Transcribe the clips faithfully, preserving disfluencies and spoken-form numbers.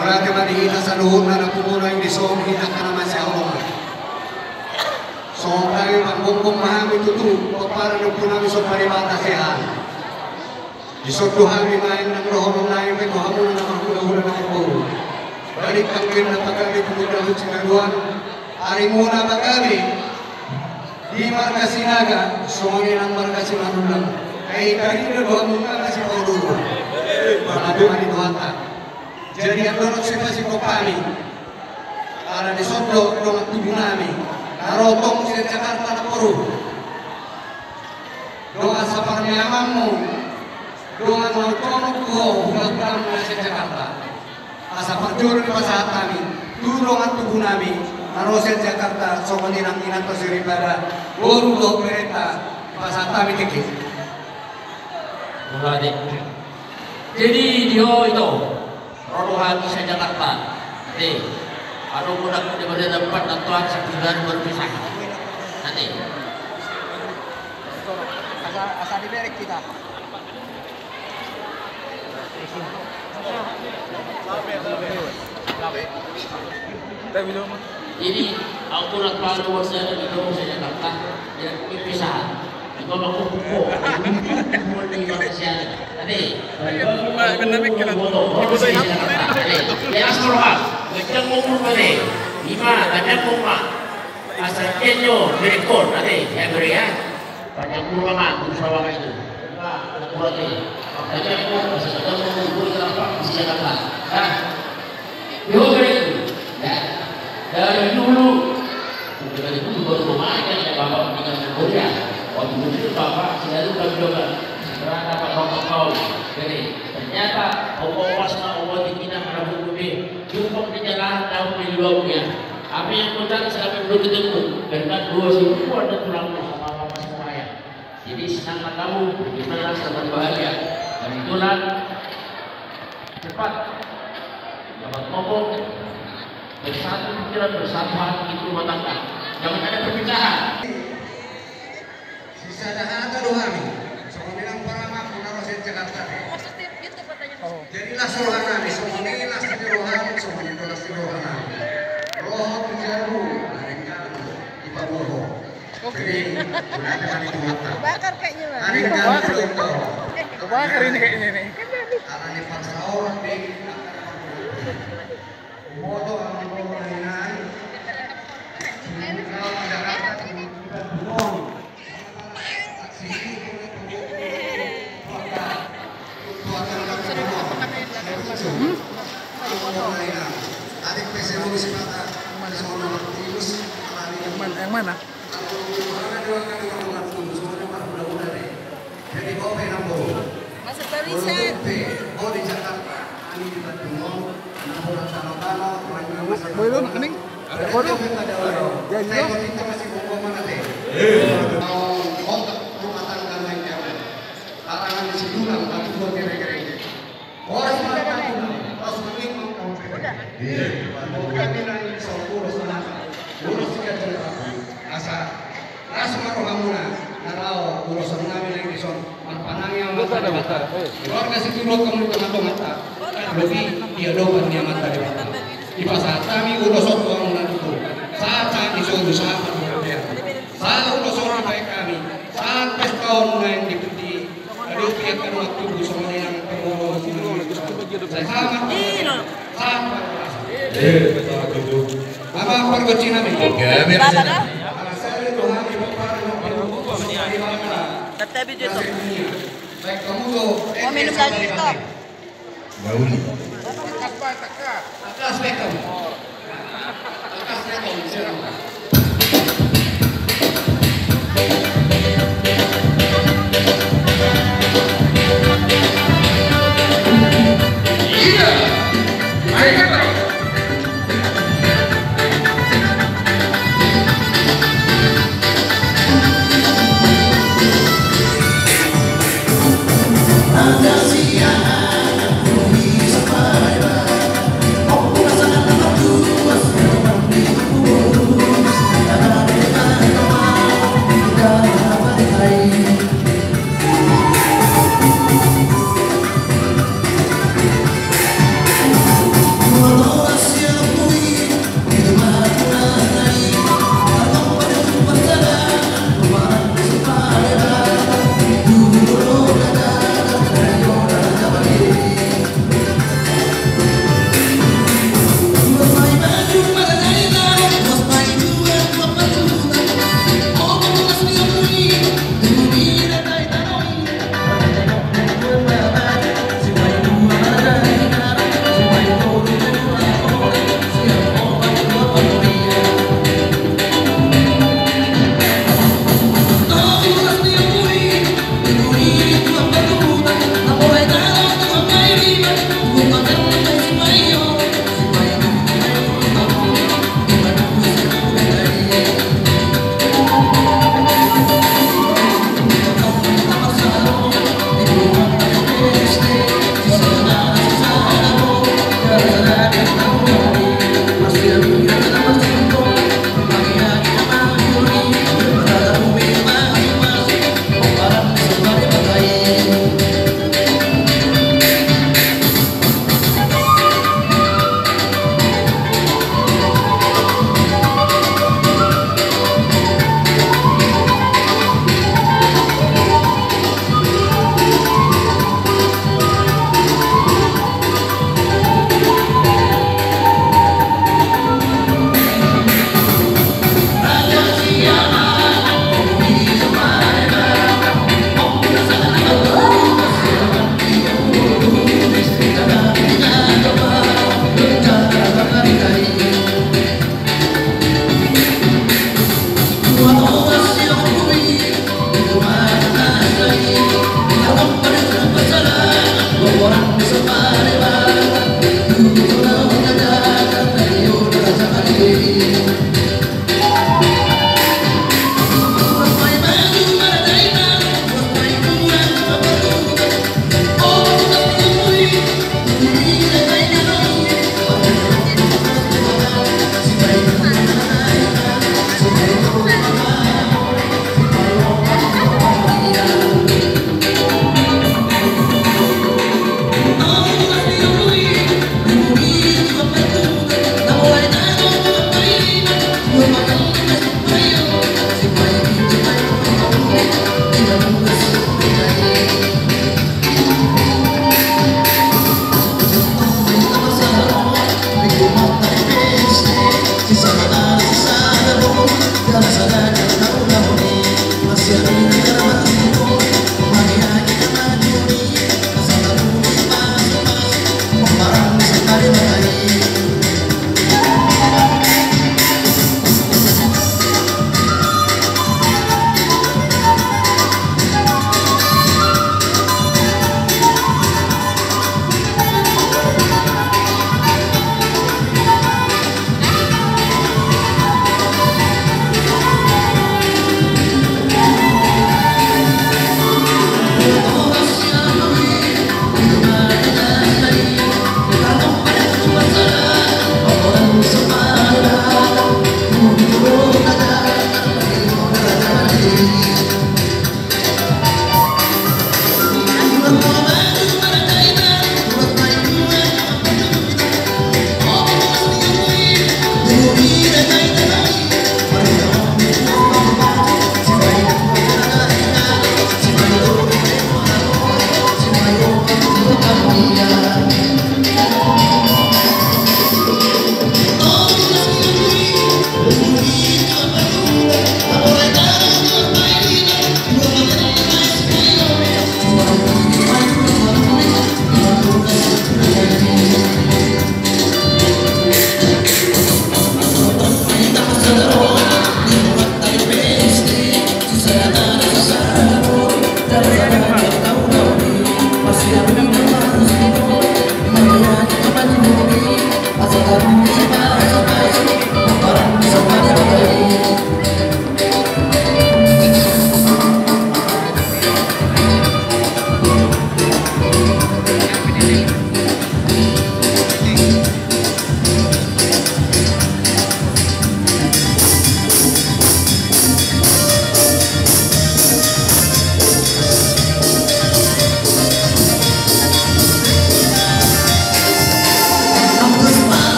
Mauliate ma di hita saluhutna na pungu naeng dison hita angka na masihaholongan. Songon hami panggokhon ma hami tutu pomparan ni ompu nami Somba Debata Siahaan. Dison do hami naeng nang dohonon nami pe tu hamuna na marhulahula na marboru. Balik angka na pagabe tu mudahon sitadoan. Arimuna pagabe di marga Sinaga songon i nang marga Simanullang. Ai tarida do hamuna na sipaolulu. Mauliate ma di Tuhanta. Jadi andorang so pasingkop hami ala dison do dongan tubu nami na ro tong sian Jakarta na poru. Dongan saparmeamanmu, dongan na tonok tu ho hulahulam na sian Jakarta. Asa parjolo dipasahat hami tu dongan tubu nami na ro sian Jakarta songon i nang inanta soripada, boru dohot berenta, dipasahat hami tingki. Mauliate. Jadi di ho ito. Ro do hami sian Jakarta. Ate. Adong do na di badan empat na tuan satu dari berpisah. Ate. Asa, asa diberek kita. Jadi, au do na tuan sian Jakarta. Ya, berpisah. Di ho pe itu. Ya. Dari dulu. Dari dulu baru kemarin kan ada bapak meninggal dunia. Waktu itu bapak selalu kami doakan. Segera dapat bapak kau. Jadi, ternyata Allah wasna, Allah di kita pada hukum. Jumpa di jalan daun di luar dunia. Apa yang kau cari selama belum ketemu? Karena dua seribu ada tulang sama bapak semuanya. Jadi, senang hatimu, beribadah, selamat bahagia. Dan itulah cepat dapat ngomong, bersatu pikiran, bersatu hati, itu rumah tangga. Jangan ada perpecahan. Sisada hata do hami, songon i nang paramangku na ro sian Jakarta. Jadi las roha nami, songon i las ni roham, songon i do las ni roha nami. Ro ho tu jabu, na denggan, dipaboa ho. Jadi, mauliate ma di Tuhanta. Bakar kayaknya, Bang. Ada yang ganti dong, toh. Eh, bakar ini kayaknya nih. Ala ni parsaoran, dek. Boto, amang, boto, nai, nai. Kau tidak akan. Yang mana? Yang mana? Masuk barisan. Boy, lu, Aning? Jadi, lu? Larangan ni si Dulang, batu gua gere-gere. Horas ma rohamuna, horas ma rohamuna. Ulos ma rohamuna, na laho ulosan nami nang dison, marpanangi Amanta Debata. Keluarga Situmorang hamu di tongah-tongahta, lobi di adopan ni Amanta Debata. Dipasahat hami ulos on tu hamuna tutu. Sahat-sahat ni solu, sahat-sahat ni solu. Sahat ulos on dibaen hami, sahat pesta on naeng di Peti. Mau minum lagi, Tok? Mauli.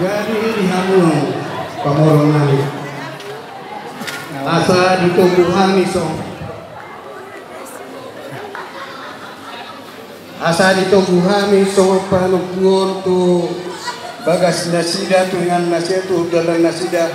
Jadi di hamu pamorong nami, asa ditogu hami songon, asa ditogu hami songon panungkunon tu bagas nasida, tu inganan nasida, tu dalan nasida.